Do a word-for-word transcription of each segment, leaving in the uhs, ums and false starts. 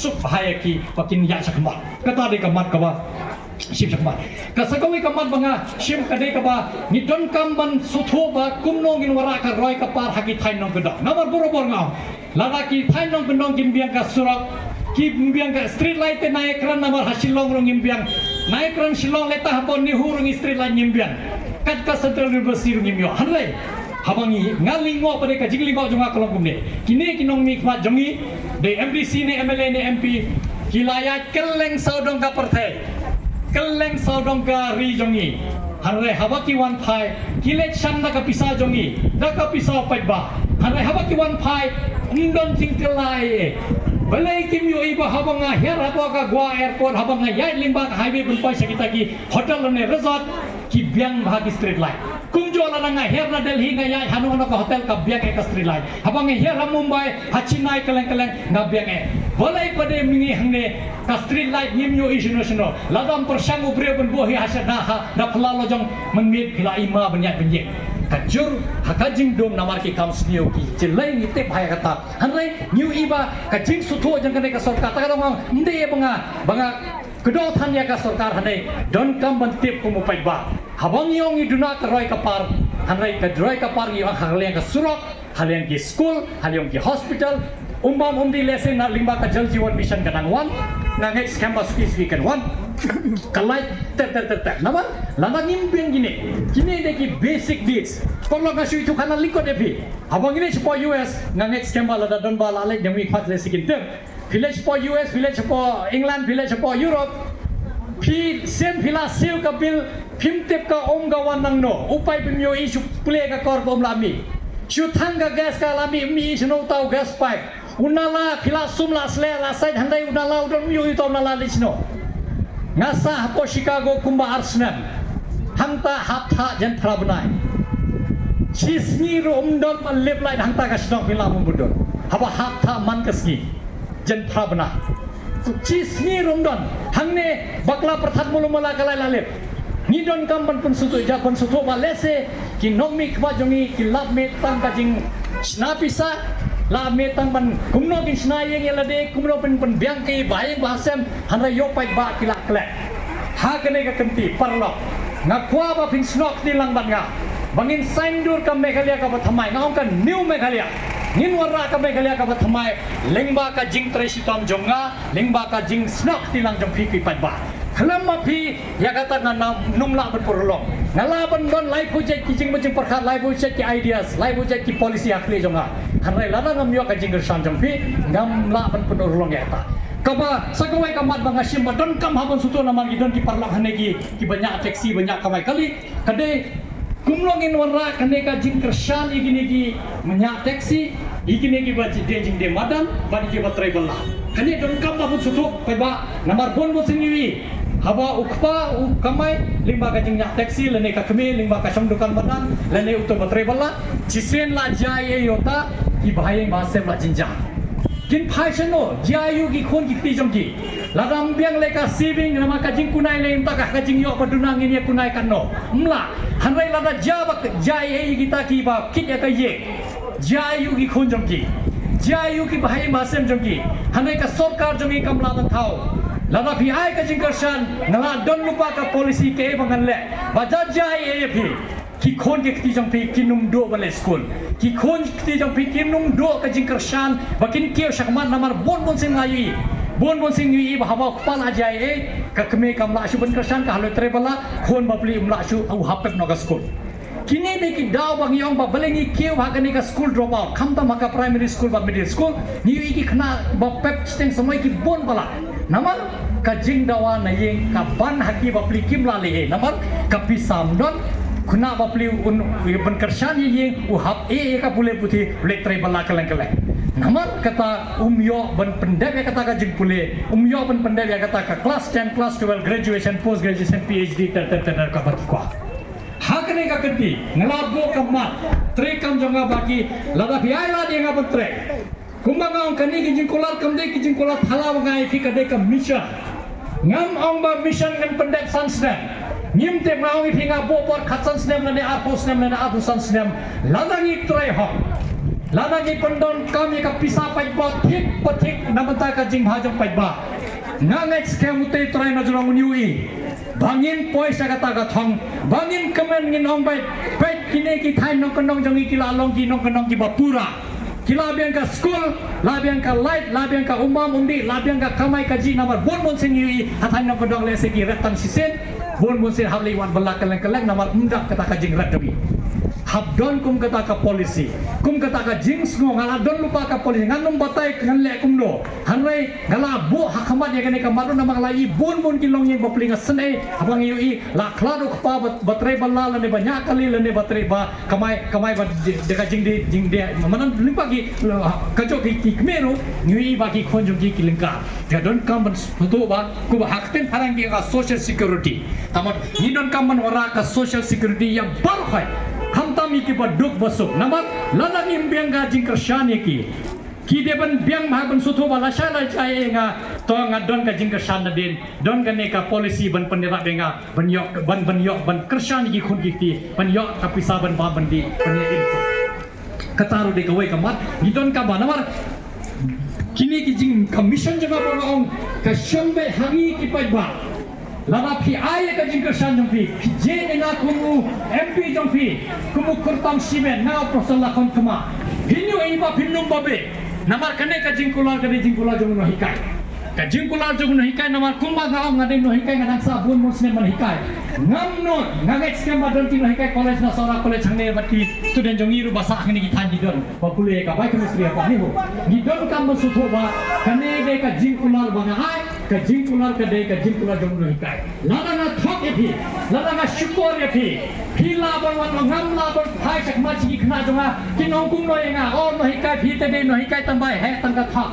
suk bha ïa ki ba kin ïaid shakhmat. Kata dei ka mat kaba shim shakhmat. Ka sa kawei ka mat ba nga shim ka dei kaba ngi donkam ban sngewthuh ba kumno ngin wanrah ka roi ka par ha ki thaiñ nongkyndong. Namar barabor nga ong, lada ki thaiñ nongkyndong kim biang ka surok, kim biang ka street light te nai kren namar ha Shillong ruh ngim biang. Nai kren Shillong leh ta ha Port Nehru ruh ngi street light ngim biang. Kat ka Central University ruh ngim ïoh. Hynrei haba ngi, nga lyngngoh pat de ka jinglyngkhuh jong nga ka long kumne. Kine ki nongmihkhmat jong ngi, dei M D C ne M L A ne M P, ki la ïaid kylleng sawdong ka pyrthei, kylleng sawdong ka ri jong ngi. Hynrei haba ki wan phai, ki leit shang da ka pisa jong ngi, da ka pisa u paidbah. Hynrei haba ki wan phai, ym don jingkylla ei ei. Balei kim ïohi ba haba nga hiar hapoh ka Goa Airport, haba nga ïaid lyngba ka highway ban poi sha kita ki hotel ne resort, ki biang bha ki street light. Kumjuh lada nga hiar na Delhi nga ïaid hano hano ka hotel ka biang eh ka street light. Haba nga hiar ha Mumbai, ha Chennai, kylleng kylleng nga biang eh. Balei pat de mynne hangne ka street light ngim ïohi shano shano. Lada ym pyrshang u briew ban buh hi ha sha da ha da phylla lajong mynmiet phi la i ma ban ïaid ban ïeng. Ka jur ha ka jingdum namar ki kam sniew ki jyllei ngi tip bha ïa kata. Hynrei ngi ïohi ba ka jingsngewthuh jong kane ka sorkar, ta ka dang ong ym dei ba nga, ba nga kdew than ïa ka sorkar hangne, donkam ban tip kum u paidbah. Haba ngi ong ngi duna ka roi ka par, hynrei ka roi ka par ngi ong ha liang ka surok, ha liang ki skul, ha liang ki hospital. Um bam um dei lehse na lyngba ka Jal Jeevan Mission ka dang wan, nga ngeit skhem ba suki suki kan wan. Ka light ter ter ter ter. Namar lada ngim biang kine, kine dei ki basic needs. Paralok, nga shu ïathuh kane lyngkot ïa phi. Haba ngi leit shapoh U S, nga ngeit skhem ba lada don ba la leit, ngi khot lehse kin tip. Phi leit shapoh U S, phi leit shapoh England, phi leit shapoh Europe. Phi shen phi la siew ka bill, phim tip ka um ka wan nangno. U paip phim ïohi, shu plie ka kor ka um la mih. Shu thang ka gas ka la mih, mih shano uta u gas pipe. U nala phi la sum la sleh la sait, hynrei u nala u don, ym ïohi uta u nala leit shano. Nga sah hapoh Chicago kumba ar snem. Hangta hap thah jan phra bnai. Shi sngi ruh ym don ban lip light hangta ka shnong, phi la mut bun don. Haba hap thah man ka sngi. Jan phra bnai. Shi sngi ruh ym don. Hangne bakla pyrthat mulu mala ka light la lip. Ngi donkam ban pynsngewthuh, ïa ban sngewthuh ba lehse ki nongmihkhmat jong ngi ki lap mih tang ka jingshna pisa, lap mih tang ban kumno kin shna ïing ïa lade, kumno ban pynbiang ki bahaïing bahasem, hynrei ïoh paidbah ki la klet. Ha kane ka kynti paralok, nga kwah ba phin snoh kti lang bad nga ba ngin saiñdur ka Meghalaya kaba thymmai, nga ong ka New Meghalaya. Ngin wanrah ka Meghalaya kaba thymmai lyngba ka jingtrei shitom jong nga, lyngba ka jingsnoh kti lang jong phi ki paidbah. Khlem ma phi ïa kata nga nam num lah ban pynurlong. Nga lah ban don laiphew jait ki jingmut jingpyrkhat, laiphew jait ki ideas, laiphew jait ki policy ha khlieh jong nga. Hynrei lada ngam ïoh ka jingkyrshan jong phi, ngam lah ban pynurlong ïa kata. Kaba sa kawei ka mat ba nga shim ba donkam ha ban sngewthuh namar ki don ki paralok hangne ki, kiba ñiah taxi, ba ñiah kamai kali. Ka dei kumno ngin wanrah kane ka jingkyrshan ïa kine ki ñiah taxi, ïa kine kiba dei jingdie madan bad ïa kiba trei bylla. Kane donkam ba bun sngewthuh paidbah namar bun bun sien ngi ïohi haba u kpa u kamai lyngba ka jingñiah taxi lane ka kmie lyngba ka shong dukan madan lane uto ba trei bylla, shisien la jia ei ei ïa uta, ki bahaïing bahasem la jynjar. Kin phai shano? Jia aïu ki khun ki kti jong ki? Lada ym biang leh ka saving namar ka jingkunai leh mynta ka, ka jingïoh ba duna ngin ïa kunai katno? Ym lah. Hynrei lada jia ba jia ei ei ïa kita kiba kit ïa ka ïing, jia aïu ki khun jong ki? Jia aïu ki bahaïing bahasem jong ki? Hynrei ka sorkar jong ngi kam lah ban thaw. Lada phi ai ka jingkyrshan, nga lah don lypa ka policy kaei ba ngan leh ba jia jia ei ei ïa phi. Ki khun ki kti jong phi kin ym duh ban leh skul. Ki khun ki kti jong phi kin ym duh ka jingkyrshan ba kin kiew shakhmat namar bun bun sien nga ïohi, bun bun sien ngi ïohi ba haba u kpa la jia ei ei, ka kmie kam lah shuh ban kyrshan, ka halor trei bylla, khun bapli um lah shuh, u hap pep noh ka skul. Kine dei ki daw ba ngi ong ba balei ngi kiew ha kane ka school drop out, khamtam ha ka primary school bad middle school. Ngi ïohi ki khynnah ba pep shiteng samoi ki bun palat. Namar ka jingdawa na ïing ka ban ha ki bapli kim lah leh ei. Namar ka pisa ym don, khynnah bapli un, un ban kyrshan ïa ïing, u hap ei ei ka pule puthi, u leit trei bylla kylleng kylleng. Namar kata um ïoh ban pyndep ïa kata ka jingpule, um ïoh ban pyndep ïa kata ka class ten, class twelve, graduation, post graduation, P H D, ter ter ter ter kaba ki kwah. Ha kane ka kynti nga la buh ka mat treikam jong nga ba ki, lada phi ai lad ïa nga ban trei. Kumba nga ong, kane ki jingkular kam dei ki jingkular thala ba nga ai ïa phi, ka dei ka mission. Ngam ong ba mission ngan pyndep san snem. Ngim tip, nga ong ïa phi nga buh por khatsan snem lane arphew snem lane arphew san snem. Lada ngi trei hok, Lada ngi pyndonkam ïa ka pisa paidbah thik pa thik na bynta ka jingbha jong paidbah, nga ngeit skhem U Trai Nongïalam un ïohi ba ngin poi sha kata ka thong, ba ngin kmen, ngin ong ba peit kine ki thaiñ nongkyndong jong ngi ki la long ki nongkyndong kiba pura. Ki la biang ka skul, la biang ka light, la biang ka um bam um dih, la biang ka kamai kajih, namar bun bun sien ngi ïohi ha thaiñ nongkyndong lehse ki ret tang shisien, bun bun sien hap leit wad bylla kylleng kylleng namar ym dap kata ka jingrat jong ngi. Hap don kum kata ka policy, kum kata ka jingsngew, nga la don lypa ka policy, ngan ym batai ngan leh kumno. Hynrei nga la buh ha khmat ïa kane ka mat ruh namar nga la ïohi bun bun ki longïing bapli, nga sngew haba nga ïohi la khlad u kpa ba, ba trei bylla lane ba ñiah kali lane ba trei ba kamai, kamai ba de, de ka jingdie, jingdie, madan lyngba ki, kajuh ki, ki kmie ruh ngi ïohi ba ki khun jong ki ki lyngkar. Nga donkam ban sngewthuh ba kumba ha ka ktien phareng ki ong ka social security. Te mut ngi donkam ban wanrah ka social security ïa baroh hi, khamtam ïa kiba duk ba suk. Namar lada ngim biang ka jingkyrshan ïa ki, ki dei ban biang bha ban sngewthuh ba lashai lashai ïa nga, to nga don ka jingkyrshan nadien, don kane ka policy ban pynïarap ïa nga ban ïoh, ban, ban ïoh ban kyrshan ïa ki khun ki kti, ban ïoh ka pisa ban bam ban dih, ban ïa im. Kata ruh dei kawei ka mat ngi donkam ba namar kine ki jing, ka mission jong nga ba nga ong ka shong beit ha ngi ki paidbah. Lada phi ai ïa ka jingkyrshan jong phi, phi jied ïa nga kum u M P jong phi, kum u kyrtong shimet, nga u Professor Lakhon Kma, phin ïohi ba phin ym babe. Namar kane ka jingkular ka dei jingkular jong u nonghikai. Ka jingkular jong u nonghikai namar kumba nga ong nga dei nonghikai, nga dang sah bun bun snem ban hikai. Ngam nud, nga ngeit skhem ba don ki nonghikai college na Sohra College hangne bad ki student jong ngi ruh ba sah hangne ki thaiñ ki don ba pule ïa ka biochemistry hapoh NEHU. Ngi donkam ban sngewthuh ba kane dei ka jingkular ba nga ai, ka jingkular ka dei ka jingkular jong u nonghikai. Lada nga thok ïa phi, lada nga shukor ïa phi, phi lah ban wan ong, ngam lah ban phai sha khmat sha ki khynnah jong nga, kin ong kumno ïa nga, o nonghikai phi te dei nonghikai tang ba heh tang ka thok,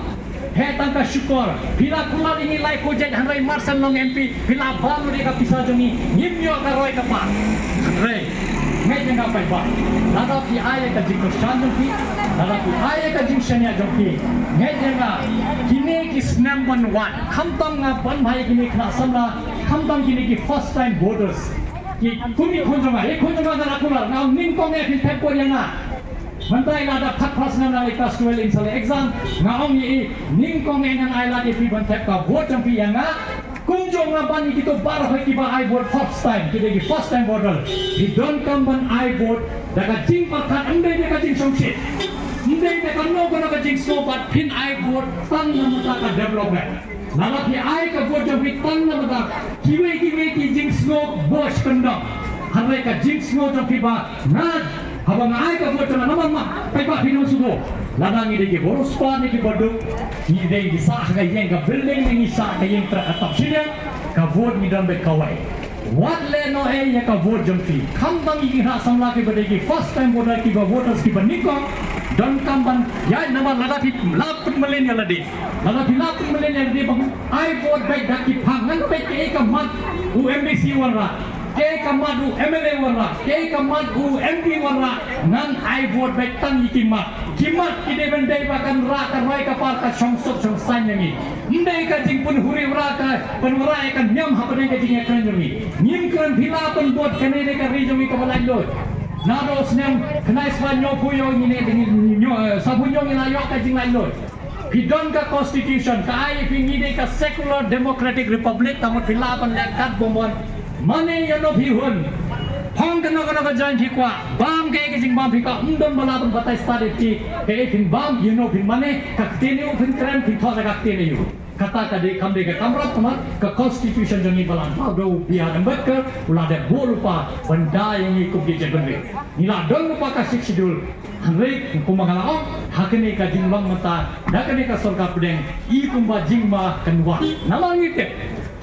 heh tang ka shukor. Phi la kular ïa ngi lai khuid jait hynrei mar shen long M P phi la bam lut ïa ka pisa jong ngi, ngim ïoh ka roi ka par. Hynrei ngeit ïa nga paidbah, lada phi ai ïa ka jingkyrshan jong phi, lada phi ai ïa ka jingshaniah jong phi, ngeit ïa nga kine ki snem ban wan, khamtam nga ban bha ïa kine ki khynnah samla, khamtam kine ki first time voters, ki kum ki khun jong nga, ïa ki khun jong nga nga la kular, nga ong nyngkong eh phin thep vote ïa nga. Mynta i la dep khatphra snem la leit class twelve, in sa leit exam. Nga ong ïa i, nyngkong eh ngan ai lad ïa phi ban thep ka vote jong phi ïa nga. Kumjuh nga ban ïa kito baroh kiba ai vote first time, ki dei ki first time voter. Phi donkam ban ai vote da ka jingpyrkhat, ym dei da ka jingshongshit, ym dei da kano kano ka jingsngew, bad phin ai vote tang na bynta ka development. Lada phi ai ka vote jong phi tang na bynta kiwei kiwei ki jingsngew bor kyndong, hynrei ka jingsngew jong phi ba nga, haba nga ai ka vote jong nga, namar ma, paidbah phi nym sngewthuh, lada ngi dei ki bor spah ne ki bor duk, ngi dei ngi sah ha ka ïing ka building ne ngi sah ha ka ïing trep ha top shiliang, ka vote ngi don beit kawei. Wat leh noh ei ïa ka vote jong phi. Khamtam ïa ki khynnah samla kiba dei ki first time voter, kiba voters kiba nyngkong, donkam ban ïaid, namar lada phi la pynmlien ïa lade, lada phi la pynmlien ïa lade ba ai vote beit da ki phang, ngan beit kaei ka mat u M D C wanrah, kaei ka mat u M L A wanrah, kaei ka mat u M P wanrah, ngan ai vote beit tang ïa ki mat. Ki mat ki dei ban dei ba kan rah ka roi ka par, ka shongsuk shongsaiñ ïa ngi. Ym dei ka jingpynhuri wanrah, ka pynwanrah ïa ka niam hapdeng ka jingïakren jong ngi. Ngim kren, phi la pynbud, kane dei ka ri jong ngi kaba laitluid. Naduh u snem khyndai spah hynñiewphew hynñiew ngi ne, ngi, ngi, eh, sawphew hynñiew ngi la ïoh ka jinglaitluid. Phi don ka constitution, ka ai ïa phi, ngi dei ka secular democratic republic, te mut phi lah ban leh kat ba mon. Mane ïano phi hun, phong kano kano ka jaiñ phi kwah, bam kaei ka jingbam phi kwah, ym don ba lah ban batai stad ïa phi kaei phin bam, ïano phin mane. Ka ktien aïu phin kren, phin thoh da ka ktien aïu. Kata ka dei, kam dei ka kamram, namar ka constitution jong ngi ba la ban da u B R Ambedkar, u la dep buh lypa ban da ïa ngi kum ki jaitbynriew. Ngi la don lypa ka Sixth Schedule. Hynrei kumba nga la ong, ha kane ka jinglong mynta da kane ka sorkar pdeng, i kumba jingma kan wan. Namar ngi tip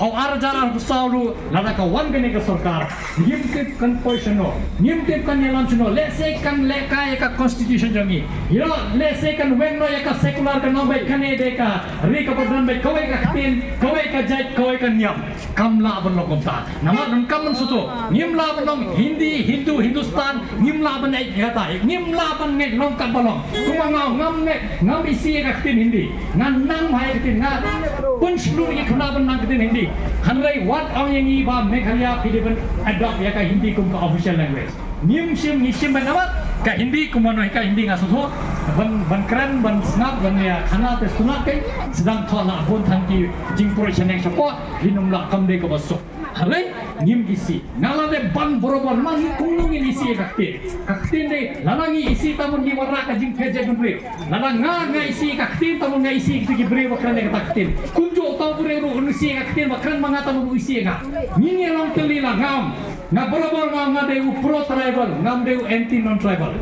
ha u ar hajar arphew saw ruh, lada ka wan kane ka sorkar, ngim tip kan poi shano, ngim tip kan ïalam shano, lehse kan lehkai ïa ka constitution jong ngi. Ïa, lehse kan weng noh ïa ka secular, kan ong beit kane dei ka ri kaba don beit kawei ka ktien, kawei ka jait, kawei ka niam. Kam lah ban long kumta. Namar donkam ban sngewthuh, ngim lah ban ong Hindi, Hindu, Hindustan, ngim lah ban ïeit kata, ngim lah ban ngeit, long katba long. Kumba nga ong, ngam ngeit, ngam isih ïa ka ktien Hindi. Nga nang bha ïa ka ktien, nga pynshlur ïa ki khynnah ban nang ktien Hindi. Hynrei wat ong ïa ngi ba Meghalaya phi dei ban adopt ïa ka Hindi kum ka official language. Ngim shim, ngi shim ban adopt ka Hindi kum mano ka Hindi nga sngewthuh. Ban, ban kren, ban sngap, ban ïa khana te sngap kai. Sdang thoh la bun than ki jingpyrshah shapoh, ngin ym lah kam dei kaba suk. Hynrei ngim isih. Nga la dei ban bor bor man ngi kumno ngin isih ka ktien. Ka ktien dei, lada ngi isih tang ngi wanrah ka jingphet jait bynriew. Lada nga, nga isih ka ktien, tang nga isih kita ki briew ba kren ïa kata ka ktien. Kumjuh uta u briew ruh un isih ka ktien ba kren ma nga, tang u isih ïa nga. Ngin ïa long tylli la ngam. Nga bor bor nga, nga dei u pro tribal, ngam dei u anti non tribal.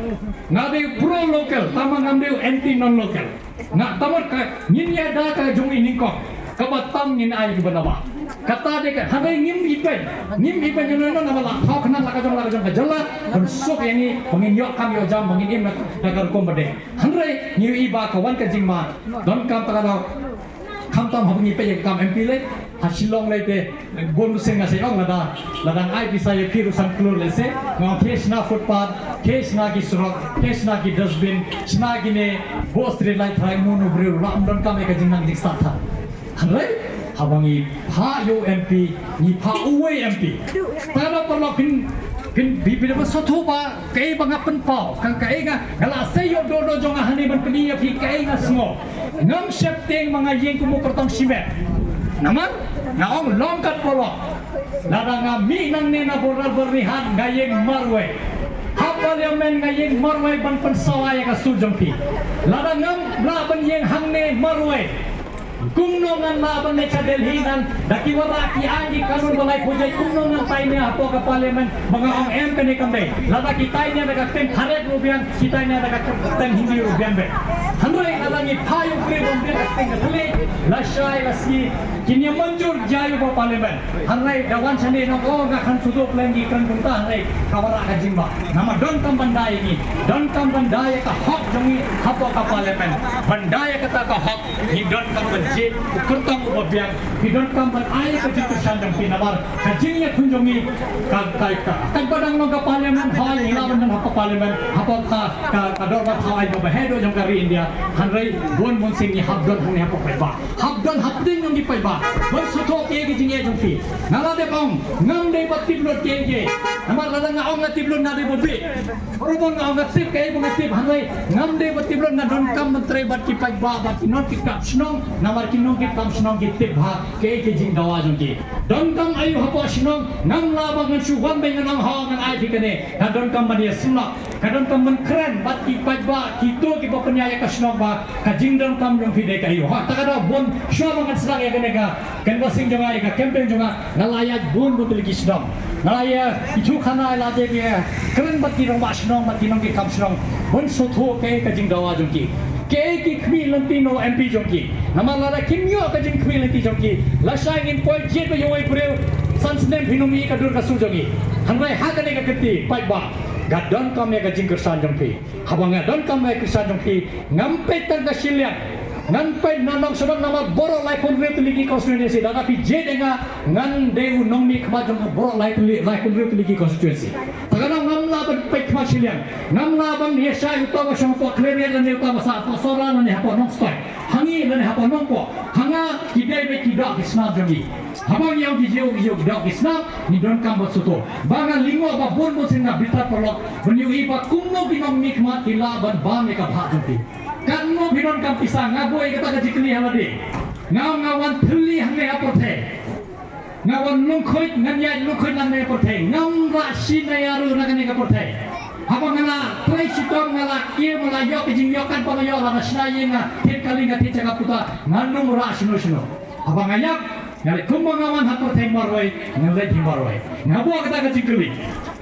Nga dei u pro local, tang ngam dei u anti non local. Nga tamar ka ngin ïada ka jong i nyngkong. Kaba tam ngin ai kiba nawa. Kata dei ka, hynrei ngim ipen. Ngim ipen ïa nano naba la thaw khnang la ka jong la ka jong ka jylla. Ban suk ïa ngi, ba ngin ïoh kam ïoh jam, ba ngin im na, na ka rukom ba dei. Hynrei ngi ïohi ba ka wan ka jingma. Donkam ta ka daw. Khamtam haba ngi peit ïa ka kam M P lei. Ha Shillong lei te. Bun sien nga sa ong lada, lada ngan ai pisa ïa phi ruh san klur lehse, nga ong khie shna footpath, khie shna ki surok, khie shna ki dustbin, shna kine, buh street light, tharai mano briew ruh ym donkam ïa ka jingnang jingstad than. Hynrei haba ngi phah ïa u M P, ngi phah uwei M P. Tang da paralok phin, phin, phi, phi da ba sngewthuh ba kaei ba nga pynpaw, ka, kaei nga, nga la sei ïoh doh doh jong nga hangne ban pyni ïa phi kaei nga sngew. Ngam sheptieng ma nga ïeng kum u kyrtong shimet. Namar nga ong long kat polok. Lada nga mih nangne na Border Byrnihat nga ïeng marwei. Ha Parliament nga ïeng marwei ban pynsawa ïa ka sur jong phi. Lada ngam lah ban ïeng hangne marwei, kumno ngan lah ban leit sha Delhi ngan da ki wanrah ki aiñ ki kanun ba lai phew jait, kumno ngan tai nia hapoh ka Parliament? Ba nga ong em, kane kam dei. Lada ki tai nia da ka ktien Khare ruh biang, ki tai nia da ka ktien Hindi ruh biang beit. Hynrei lada ngi phah ïa u briew ban biang ka ktien ka thylliej, lashai la sngi kin ïa mynjur jia ïa u ba Parliament. Hynrei da wan shane nong, oh, nga khan shu duh plan, ngi kren kumta, hynrei ka wanrah ka jingbha. Namar donkam ban da ïa ngi, donkam ban da ïa ka hok jong ngi hapoh ka Parliament. Ban da ïa kata ka hok, ngi donkam ban jied u kyrtong uba biang, ngi donkam ban ai ka jingkyrshan jong phi namar ka jingïakhun jong ngi ka, ka, ka, katba dang long ka Parliament, hooid ngi lah ban don ha ka Parliament, hapoh ka, ka, ka dorbar thaw aiñ ba bahaduh jong ka ri India, hynrei bun bun sien ngi hap don hangne hapoh paidbah. Hap don hapdeng jong ki paidbah ban sngewthuh ïa ki jingeh jong phi. Nga la dep ong ngam dei ba tip lut kiei kiei. Namar lada nga ong nga tip lut nga dei ba bieit. Baroh nga ong nga tip kaei ba nga tip, hynrei ngam dei ba tip lut, nga donkam ban trei bad ki paidbah, bad ki nongkitkam shnong, namar ki nongkitkam shnong ki tip bha kaei ka jingdawa jong ki. Donkam aïu hapoh shnong, ngam lah ba ngan shu wan beit ngan ong ho ngan ai phi kane. Nga donkam ban ïa sngap, nga donkam ban kren bad ki paidbah, kito kiba pynïaid ïa ka shnong ba ka jingdonkam jong phi dei kaei. Ha, ta ka daw bun shuwa ba ngan sdang ïa kane ka kynbasing jong nga, ïa ka campaign jong nga, nga la ïaid bun bun tylli ki shnong. Nga la ïa ithuh khana, la dep ïa kren bad ki rangbah shnong, bad ki nongkitkam shnong, ban sngewthuh kaei ka jingdawa jong ki, kaei ki khmih lynti na u M P jong ki. Namar lada kim ïoh ka jingkhmih lynti jong ki, lashai ngin poi jied beit ïa uwei u briew, san snem phin ym ïoh ka dur ka sur jong ngi. Hynrei ha kane ka kynti paidbah, nga donkam ïa ka jingkyrshan jong phi. Haba nga donkam ïa ka jingkyrshan jong phi, ngam peit tang ka shiliang. Ngan peit na nong shnong namar baroh laiphew hynriew tylli ki constituency. Lada phi jied ïa nga, ngan dei u nongmihkhmat jong baroh lai tylli, laiphew hynriew tylli ki constituency. Ta ka daw ngam lah ban peit khmat shiliang. Ngam lah ban ïa shai uta uba shong hapoh Khliehriat lane uta uba sah hapoh Sohra lane hapoh Nongstoiñ. Ha ngi lane hapoh Nongpoh. Ha nga ki dei beit ki doh ki snam jong ngi. Haba ngi ong ki jia, ki jia ki doh ki snam, ngi donkam ban sngewthuh. Ba nga lyngngoh ba bun bun sien nga bitar paralok ban ïohi ba kumno ki nongmihkhmat ki lah ban bam ïa ka bhah jong ki. Katno phi donkam pisa, nga buh ïa kata ka jingkylli ha lade. Nga, nga wan thylli hangne ha pyrthei. Nga wan lyngkhuid, ngan ïaid lyngkhuid hangne ha pyrthei. Ngam rah shi naïa ruh na kane ka pyrthei. Haba nga la trei shitom, nga la kiew, nga la ïoh ka jingïoh, katba nga ïoh, lada shna ïing nga thied kali, nga thied jaka puta, ngan ym rah shano shano. Haba nga ïap, nga leit kumba nga wan ha pyrthei marwei, ngan leit hi marwei. Nga buh kata ka jingkylli.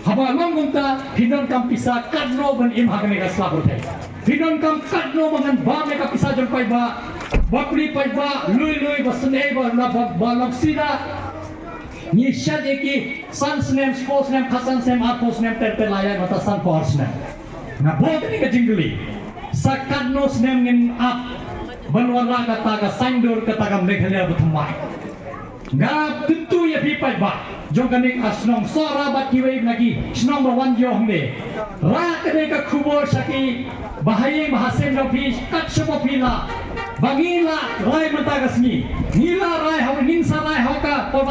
Haba long kumta, phi donkam pisa katno ban im ha kane ka sla pyrthei. Phi donkam katno ba ngan bam ïa ka pisa jong paidbah. Bapli paidbah, lui lui, ba sngewbha, ba, ba, ba long sida. Ngi shad ïa ki san snem, shiphew snem, khatsan snem, arphew snem, ter ter la ïaid mynta sanphew ar snem. Nga buh kane ka jingkylli. Sa katno snem ngin ap ban wanrah kata ka saiñdur, kata ka Meghalaya bathymmai. Nga kyntu ïa phi paidbah jong kane ka shnong Sohra bad kiwei na ki shnong ba wan ïoh hangne. Rah kane ka khubor sha ki bahaïing bahasem jong phi kat shaba phi lah. Ba ngi la rai mynta ka sngi. Ngi la rai ha, ngin sa rai ha ka por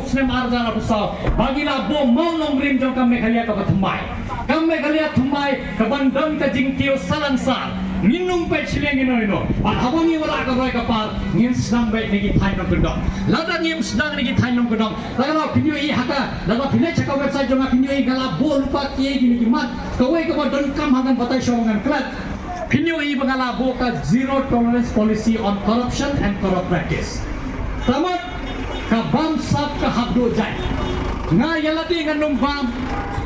snem ar hajar arphew saw ba ngi la buh mawlong rim jong ka Meghalaya kaba thymmai. Ka Meghalaya thymmai kaban don ka jingkiew salansar. Ngin ym peit shiliang ino ino. Bad haba ngi wanrah ka roi ka par, ngin sdang beit na ki thaiñ nongkyndong. Lada ngim sdang na ki thaiñ nongkyndong, lada phin ïohi ha ka, lada phi leit ha ka website jong nga phin ïohi nga la buh lypa kiei kine ki mat. Kawei kaba donkam ha ngan batai shuwa ngan klet. Phin ïohi ba nga la buh ka zero tolerance policy on corruption and corrupt practice. Tangba ka bamsap ka hap duh jait. Nga ïa lade ngan ym bam.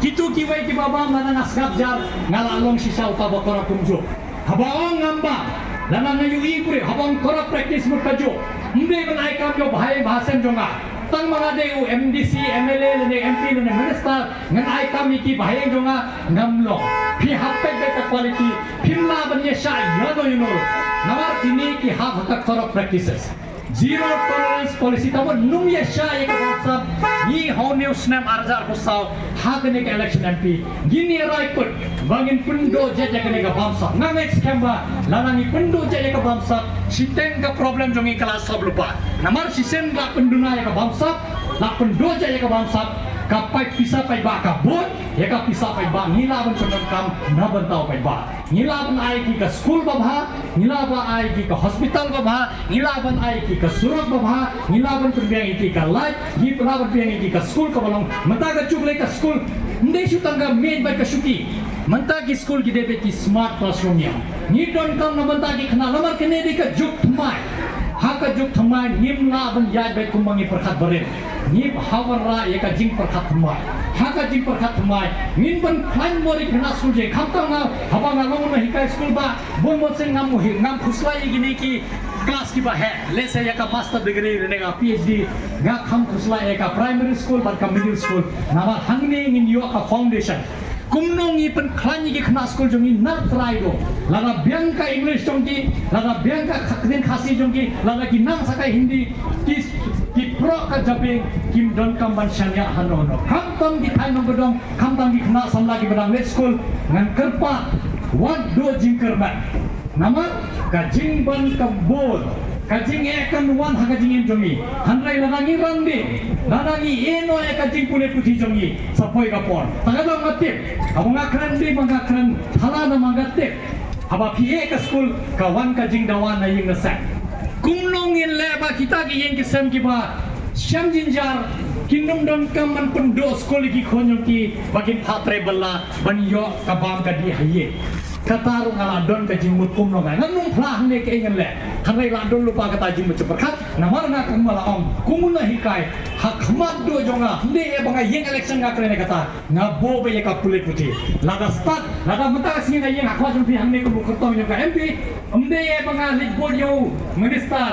Kito kiwei kiba bam lada nga sngap jar, nga la long shisha uta ba corrupt kumjuh. Haba ong ngam bam, lada nga ïohi briew, haba ong corrupt practice mut kajuh. Ym dei ban ai kam ïa u bahaïing bahasem jong nga. Tang ba nga dei u M D C, M L A lane M P lane minister, ngan ai kam ïa ki bahaïing jong nga, ngam long. Phi hap peit beit ka quality, phim lah ban ïa shah ïano ïano ruh. Namar kine ki hap ha ka corrupt practices. Zero tolerance policy, tangba ym ïa shah ïa ka bamsap. Ngi ha une u snem ar hajar arphew saw ha kane ka election M P ngin ïa rai kut ba ngin pynduh jait ïa kane ka bamsap. Nga ngeit skhem ba lada ngi pynduh jait ïa ka bamsap, shiteng ka problem jong ngi ka la solve lypa. Namar shisien la pynduna ïa ka bamsap, la pynduh jait ïa ka bamsap, ka paid pisa paidbah ka bun, ïa ka pisa paidbah ngi lah ban pyndonkam na bynta u paidbah. Ngi lah ban ai ki ka skul babha, ngi lah ban ai ki ka hospital babha, ngi lah ban ai ki ka surok babha, ngi lah ban pynbiang ki ka light, ngi lah ban pynbiang ki ka skul kaba long. Mynta ka juk lei ka skul, ym dei shu tang ka miej bad ka shuki. Mynta ki skul ki dei beit ki smart classroom ïa. Ngi donkam na bynta ki khynnah namar kane dei ka juk thymmai. Ha ka juk thymmai ngim lah ban ïaid beit kumba ngi pyrkhat barim. Ngi hap wanrah ïa ka jingpyrkhat thymmai. Ha ka jingpyrkhat thymmai ngin pynkhlaiñ bor ïa ki khynnah skul jong ngi. Khamtam nga haba nga long u nonghikai skul ba bun bun sien ngam hi, ngam khuslai ïa kine ki klas kiba heh. Lehse ïa ka master degree lane ka P H D nga kham khuslai ïa ka primary school bad ka middle school. Namar hangne ngin ïoh ka foundation. Kumno ngi pynkhlaiñ ïa ki khynnah skul jong ngi na trai do. Lada biang ka English jong ki, lada biang ka ktien Khasi jong ki, lada ki nang sa ka Hindi, ki, ki proh ka jabieng, kim donkam ban shaniah hano hano. Khamtam ki thaiñ nongkyndong, khamtam ki khynnah samla kiba dang leit skul, ngan kyrpad, wat duh jingkyrmen. Namar ka jingban ka bor, ka jingeh kan wan ha ka jingim jong ngi. Hynrei lada ngi randie, lada ngi ïeh noh ïa ka jingpule puthi jong ngi, sa poi ka por. Tang ka dang nga tip, haba nga kren dei ba nga kren thala namar nga tip. Haba phi ïeh ka skul, ka wan ka jingdawa na ïing na sem. Kumno ngin leh ba kita ki ïing ki sem kiba shem jynjar kin ym donkam ban pynduh skul ïa ki khun jong ki ba kin phah trei bylla ban ïoh ka bam ka dih ha ïing. Kata ruh nga la don ka jingmut kumno nga, ngan ym phla hangne kaei ngan leh. Hynrei la don lypa kata jingmut jingpyrkhat. Namar nga kum ba la ong kum u nonghikai, ha khmat duh jong nga, ym dei ïa ba nga ïeng election nga kren ïa kata. Nga buh beit ïa ka pule puthi. Lada stad, lada mynta ka sngi nga ïeng ha khmat jong phi hangne kum u kyrtong jong ka M P, ym dei ïa ba nga leit bud ïa u minister,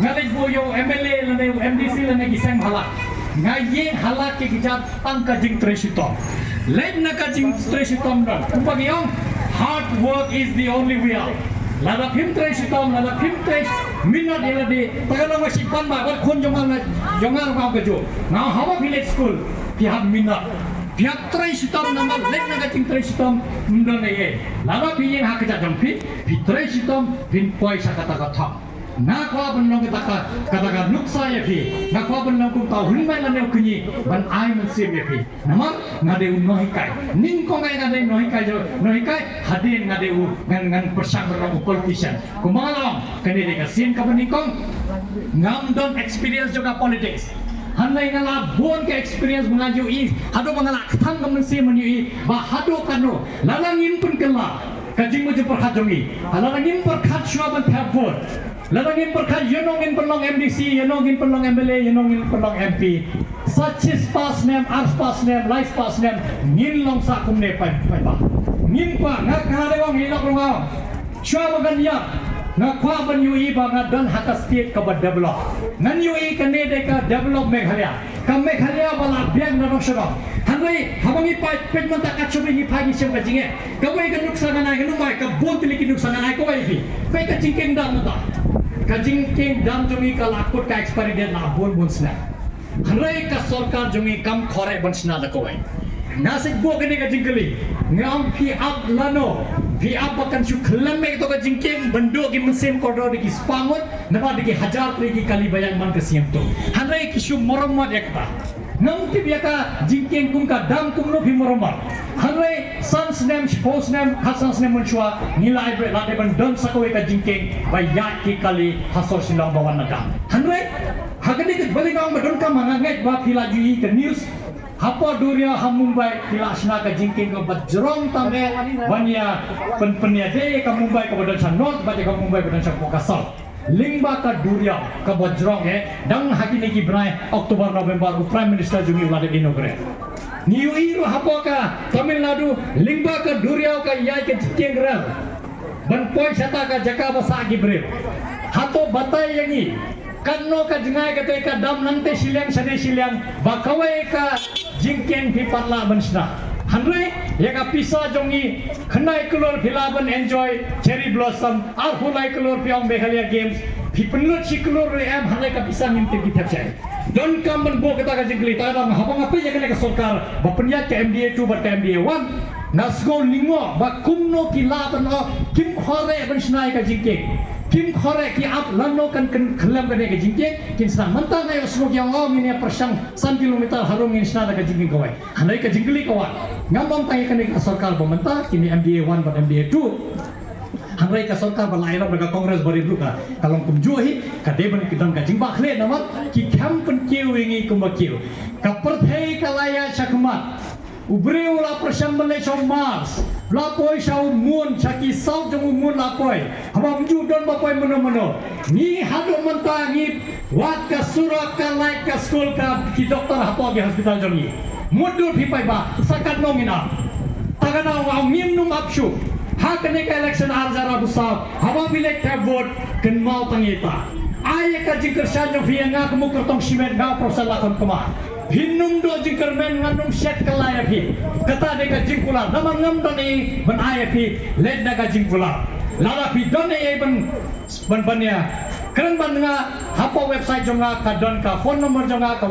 nga leit bud ïa u M L A lane u M D C lane ki seng bhalang. Nga ïeng ha lad ki kjat tang ka jingtrei shitom. Leit na ka jingtrei shitom don. Kumba ki ong, hard work is the only way out. Lada phim trei shitom, lada phim trei minot ïa lade, tang ka long wa shi pan ba, wat khun jong nga, jong nga ruh ka juh. Nga haba phi leit skul, phi hap minot. Phi hap trei shitom namar leit na ka jingtrei shitom ym don ei ei. Lada phi ïeng ha kjat jong phi, phi trei shitom, phin poi sha kata ka thong. Nga kwah ban long kata ka, kata ka nuksa ïa phi. Nga kwah ban long kum uta u hynmen lane u kñi ban ai mynsiem ïa phi. Namar nga dei u nonghikai. Nyngkong nga dei nonghikai jong, nonghikai, hadien nga dei u ngan, ngan pyrshang ban long u politician. Kumba nga la ong, kane dei ka sien kaba nyngkong. Ngam don experience jong ka politics. Hynrei nga la bun ka experience ba nga ïohi, haduh ba nga la kthang ka mynsiem ban ïohi ba haduh katno, lada ngim pynkylla ka jingmut jingpyrkhat jong ngi, lada ngim pyrkhat shuwa ban thep vote, lada ngim pyrkhat ïano ngin pynlong M D C, ïano ngin pynlong M L A, ïano ngin pynlong M P, sa shispah snem, arspah snem, laispah snem ngin long sah kumne paid, paidbah. Ngim kwah, nga ka dei ong, ngi lok ruh nga ong. Shuwa ba ngan ïap, nga kwah ban ïohi ba nga don ha ka state kaba develop. Ngan ïohi kane dei ka develop Meghalaya. Ka Meghalaya ba la biang na nongshong. Hynrei haba ngi peit, peit mynta ka shong ngi phai ngi shem ka jingeh. Kawei ka nuksa ngan ai, ngan ym ai, ka bun tylli ki nuksa ngan ai kawei phi. Peit ka jingkieng dam mynta. Ka jingkieng dam jong ngi ka la kut ka expiry date la bun bun snem. Hynrei ka sorkar jong ngi kam khorek ban shna da kawei. Nga sngewbha kane ka jingkylli. Nga ong phi ap lano? Phi ap ba kan shu khlem ïa kato ka jingkieng ban duh ki mynsiem kordor da ki spah ngut, namar da ki hajar tylli ki kali ba ïaid man ka snem to. Hynrei ki shu marammad ïa kata. Ngam tip ïa ka jingkieng kum ka dam kumno phi marammad. Hynrei san snem, shiphew snem, khatsan snem mynshuwa, ngi la ïa la dei ban don sa kawei ka jingkieng ba ïaid ki kali ha sor Shillong ba wan na dam. Hynrei ha kane ka ba lei nga ong ba donkam, nga ngeit ba phi la ju ïohi ka news. Hapoh duriaw ha Mumbai ki la shna ka jingkieng kaba jrong tam ban ïa pyn pyn ïa dei ka Mumbai kaba don sha north bad ïa ka Mumbai ba don sha ka south. Lyngba ka duriaw kaba jrong eh, dang ha kine ki bnai October November u Prime Minister jong ngi u la dep inaugurate. Ngi ïohi ruh hapoh ka Tamil Nadu lyngba ka duriaw ka ïaid ka jingkieng rel ban poi shata ka jaka ba sah ki briew. Hato batai ïa ngi katno ka jngai kata ka dam nangta shiliang shane shiliang ba kawei ka jingkieng phi pat lah ban shna. Hynrei ïa ka pisa jong ngi khyndai klur phi lah ban enjoy cherry blossom, arphew lai klur phi ong Meghalaya Games, phi pynlut shi klur ruh em, hynrei ka pisa ngim tip ki thep shaei. Donkam ban buh kata ka jingkylli, ta dang haba nga peit ïa kane ka sorkar ba pynïaid ka M D A two bad ka M D A one, nga sngew lyngngoh ba kumno ki lah ban ong kim khuareh ban shna ïa ka jingkieng. Kim khuareh, ki ap lano kan khlem kane ka jingkieng kin shna. Mynta nga ïohsngew ki ong ngin ïa pyrshang san kilometer harum ngin shna da ka jingkieng kawei. Hynrei ka jingkylli ka wan, ngam ong tang ïa kane ka sorkar ba mynta, kine M D A one bad M D A two. Hynrei ka sorkar ba la ïarap da ka Congress ba rit ruh ka, ka long kumjuh hi, ka dei ban don ka jingbah khlieh namar ki khlem pynkiew ïa ngi kumba kiew. Ka pyrthei ka la ïaid shakhmat. U briew u la pyrshang ban leit sha u Mars, la poi sha u moon, sha ki south jong u moon la poi. Haba ym ju don ba poi mynno mynno. Ngi haduh mynta ngi wad ka surok, ka light, ka skul, ka ki doktor hapoh ki hospital jong ngi. Mut dur phi paidbah, sa katno ngin ap? Ta ka daw nga ong ngim nym ap shuh. Ha kane ka election ar hajar arphew saw, haba phi leit thep vote, kynmaw tang ïa ita. Ai ïa ka jingkyrshan jong phi ïa nga kum u kyrtong shimet, nga Professor Lakhon Kumar. Phin nym duh jingkyrmen, ngan nym shet kylla ïa phi. Kata dei ka jingkular. Namar ngam don ei ban ai ïa phi, leit da ka jingkular. Lada phi don ei ei ban, ban, ban ïa kren bad nga, hapoh website jong nga ka don ka phone number jong nga, ka